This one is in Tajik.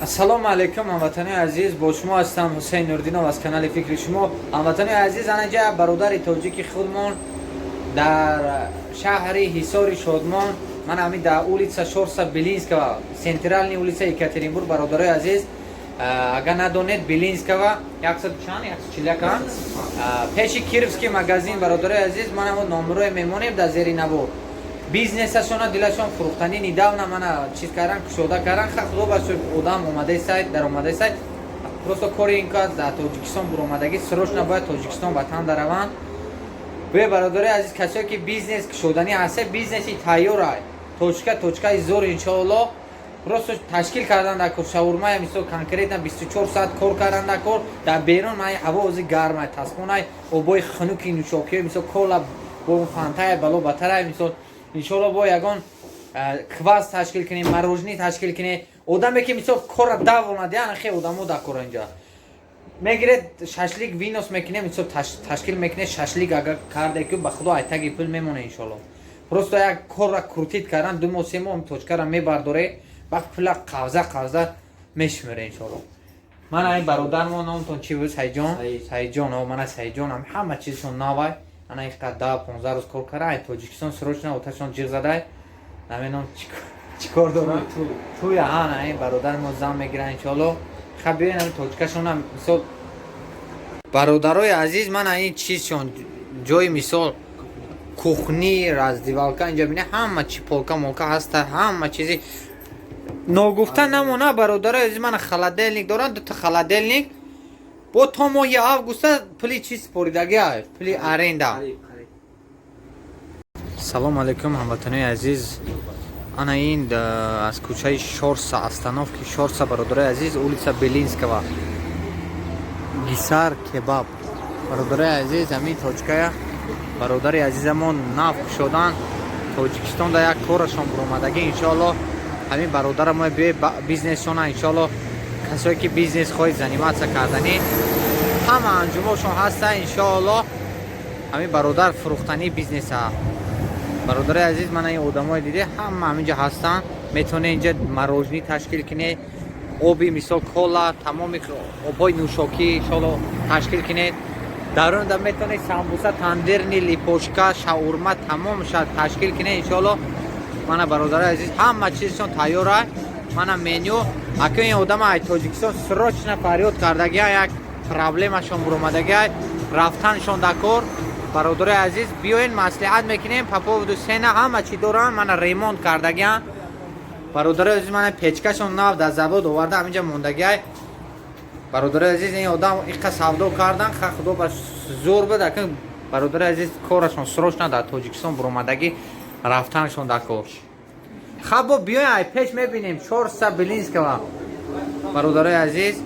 Ассалому алайкум, ҳамватанои азиз! Бо шумо ҳастам Ҳусейн Нурдинов аз канали Фикри шумо. Ҳамватанои азиз, анаҷа бародари тоҷики худмон дар шаҳри Ҳисори Шодмон, ман ҳамин дар улица Шорса Белинского, центральный улица Екатеринбург. Бародарои азиз, агар надонед, Белинского 100 чанд, 141, пеши Кировский магазин. Бародарои азиз, ман ҳамо номерое мемонем дар зери навор. Бизнесашона дилашон фурӯхтанӣ, недавно мана чиз кардан, кушода кардан. Ха, худо ба шукр, одам омадаи сайт, даромадаи сайт. Просто кори ин кар дар Тоҷикистон буромадагӣ, срочно бояд Тоҷикистон, ватан дараванд. Бе, бародарои азиз, касое ки бизнес кушоданӣ ҳаста, бизнеси тайёрай, точка точкаи зор, иншоалло. Просто ташкил кардан дар кор, шаурмая мисол, конкретно 24 соат кор кардан дар кор. Дар берун ман ҳаво ози гармай, тасмонай, обои хунуки нӯшокиҳо, мисол кола бо фантая, бало батарай. Мисол, иншоалло, бо ягон квас ташкил кунем, мороженое ташкил кунем. Одаме ки мисол кора давонад, яъне хе одамо дар кора инҷа мегиред, шашлик вынос мекунем, мисол ташкил мекунед. Шашлик агар карде ки, ба худо, айтаги пул мемона, иншоалло. Просто як корра крутить кардан, 2 моҳ, 3 моҳ точкара мебардоре, вақт пула қавза қавза мешумере, иншоалло. Ман ай бародармо, номтон чи буд? Сайҷон, Сайҷон. О, мана Сайҷон, ҳама чизшон навай. Ана иқа 10-15 рӯз кор кара. Ай Тоҷикистон срочно оташон ҷиғ задай, намедонам чӣ кор дорам, туя. Ана ин бародари мо зан мегиран, иншоалло. Ха, биёен ами точкашона. Мисол, бародарои азиз, мана ин чизшон, ҷои мисол кухни, раздевалка. Инҷа бина, ҳама чи, полка молка ҳаста, ҳама чизи. Ногуфта намона, бародарои азиз, мана холодильник доранд, дута холодильник. Бо то моҳи августа пули чиз споридагиа, пули аренда. Салому алайкум, ҳамватанои азиз! Ана ин аз кӯчаи Шорса, остановки Шорса, бародарои азиз, улица Белинского, Гисар кебаб. Бародарои азиз, ҳамин точкая бародари азизамон нав кушодан. Тоҷикистон да як корашон буромадагӣ. Иншоалло, ҳамин бародарамо биёй, бизнесшона. Иншоалло, касое ки бизнес хоҳед заниматься карданӣ, ҳама анҷумошон ҳаста. Иншоалло, ҳамин бародар фурӯхтанӣ бизнеса. Бародари азиз, мана ин одамое диде, ҳама ҳаминҷа ҳастанд. Метавонед инҷа мороженое ташкил кунед, оби мисол кола, тамоми обҳои нӯшокӣ, иншоалло, ташкил кунед. Дар онда метавонед самбуса, тандирный, лепёшка, шаурма, тамомша ташкил кунед, иншоалло. Мана, бародари азиз, ҳама чизшон тайёра. Мана меню. Ака, ин одама ай Тоҷикистон срочно фарёд кардагия, як проблемашон буромадагия, рафтаншон дар кор. Бародари азиз, биёен, маслиҳат мекунем по поводу цена. Ҳама чӣ доранд, мана ремонт кардагиан. Бародари азиз, мана печкашон нав дар завод оварда, ҳаминҷа мондагиай. Бародари азиз, ин одам иқа савдо кардан. Ха, худо ба зӯр буд. Ака, бародари азиз, корашон срочно дар Тоҷикистон буромадагӣ, рафтаншон дар кор. Ха, бо биёен, ай пеш мебинем. Шорса Белинского, бародарои азиз.